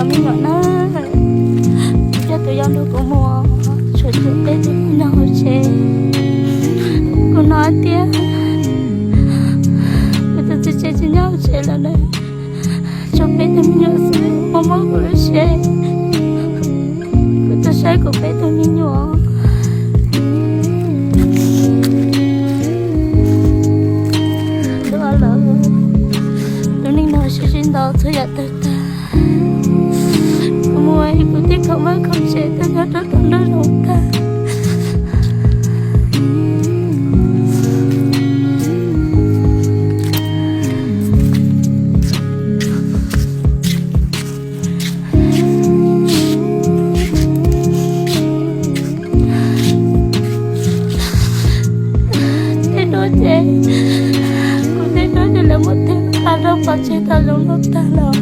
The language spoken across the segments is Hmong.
Me nyuam na, kuv coj tus yau nrog kuv mus, tshuav tshuav peb tug me nyuam hauv tsev. Kuv hnov tias kuv tus txiv tsev tsis nyob hauv tsev lawm na, tshuav peb tug me nyuam xwb, mob mob kuv lub siab. Kuv tuaj saib kuv peb tug me nyuam. Lub, lub neej no sib sib ntaus txhua yam tag tag. Kuv mus es kuv tib khoom vaj khoom tsev tag nyob rau tom nraum zoov tag. Tej duab ces, kuv tej duab ces lawv muab teg qab rau pov tseg tau zoo nkauj tag los.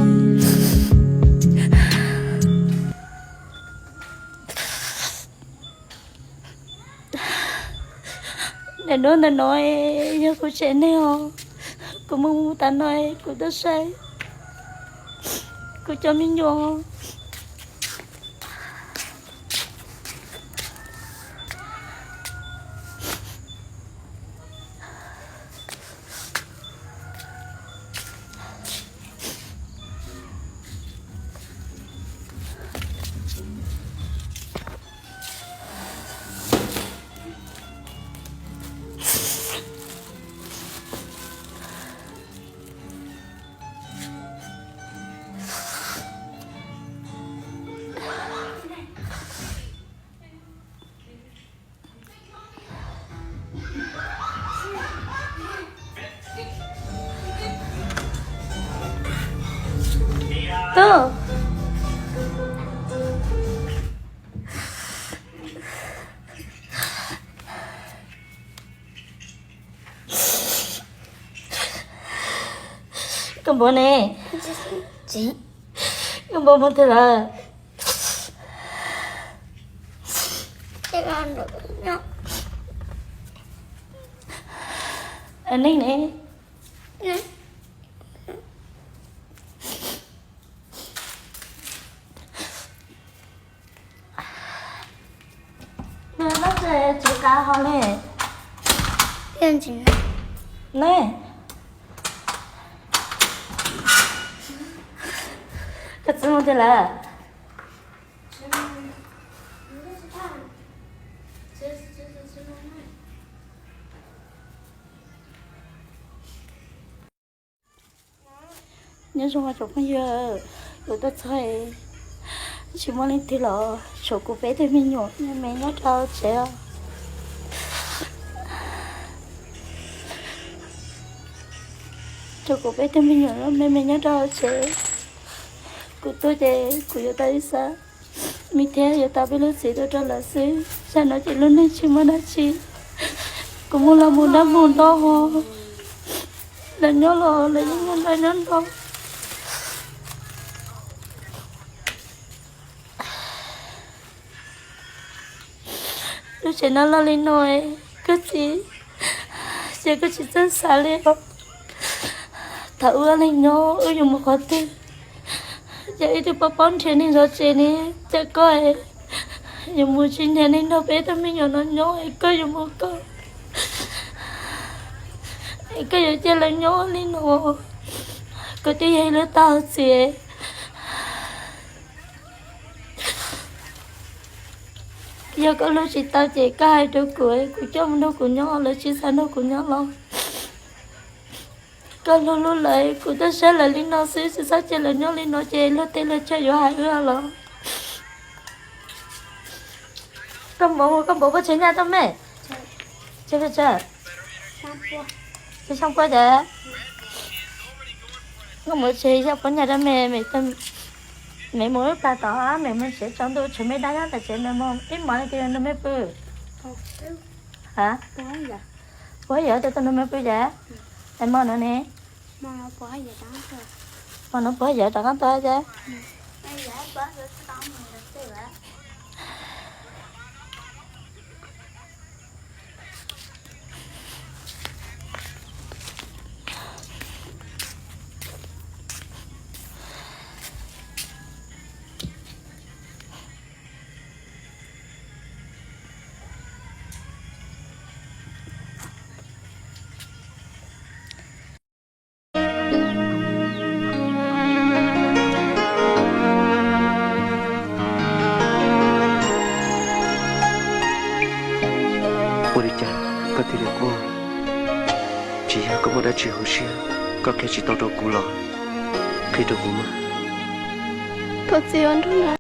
Daim duab ntawm no yog kuv tsev neeg os. Kuv mus mus tas no kuv tuaj saib kuv cov me nyuam. Tub, koj npau ne, koj npau mus twg lawm? Neeg ne. Nws no ces tsis kav hau li. Ne, koj txiv mus twg lawm? Nyob zoo tsoom phooj ywg, kuv tuaj txog tsis muaj leej twg los tshuav kuv peb tug me nyuam me me nyob rau tsev. Tshuav kuv peb tug me nyuam me me nyob rau tsev. Kuv tuaj ces kuv yuav tau ib xab mis thiab yuav tau peb lub txiv tuaj rau lawv xwb. Tsam no ces lub neej tsis muaj dab tsi, kuv mus los mus dab mus do ho, lawv nyob los lawv yeej nyob nrog nyob nrog. Lub tsev no loj li no, koj txiv, ces koj tsis txawj xav li os. Thaum wb leeg nyob wb yuav mus qhov twg, ces wb twb paub paub nrhiav neeg zov tsev ne, ces koj yuav mus tsis nrhiav neeg nrog peb tug me nyuam no nyob, koj yuav mus koj, koj yuav cia lawv nyob li no, koj twb yog ib lub tau txiv. Yog koj hlub tsis tau ces koj hais rau kuv, kuv coj mus nrog kuv nyob, lawv tsis xav nrog kuv nyob los koj hlub hlub lawv, kuv tuaj saib lawv li no xwb, tsis txhob cia lawv nyob li no ces luag tej luag chaw yuav hais wb los. Koj npau, koj npau puab tsev nyaj tau me? Tsev pes tsawg? Tsev xyoo puab ces koj npau tsev xyoo puab nyaj rau me, me mus wb plag tod, me mus tsev tsaus ntuj tshuav me dab nyob tom tsev, me mus ib hmos li cas nrog me pw? Ha? Puab yog tus nrog me pw ces, es hmo no ne? Hmo no puab yawm rov qaab tuaj ces. Tsis hauv siab, koj qhia tsis tau rau kuv los qhia rau kuv mas. Thov txim os nraug ntawd.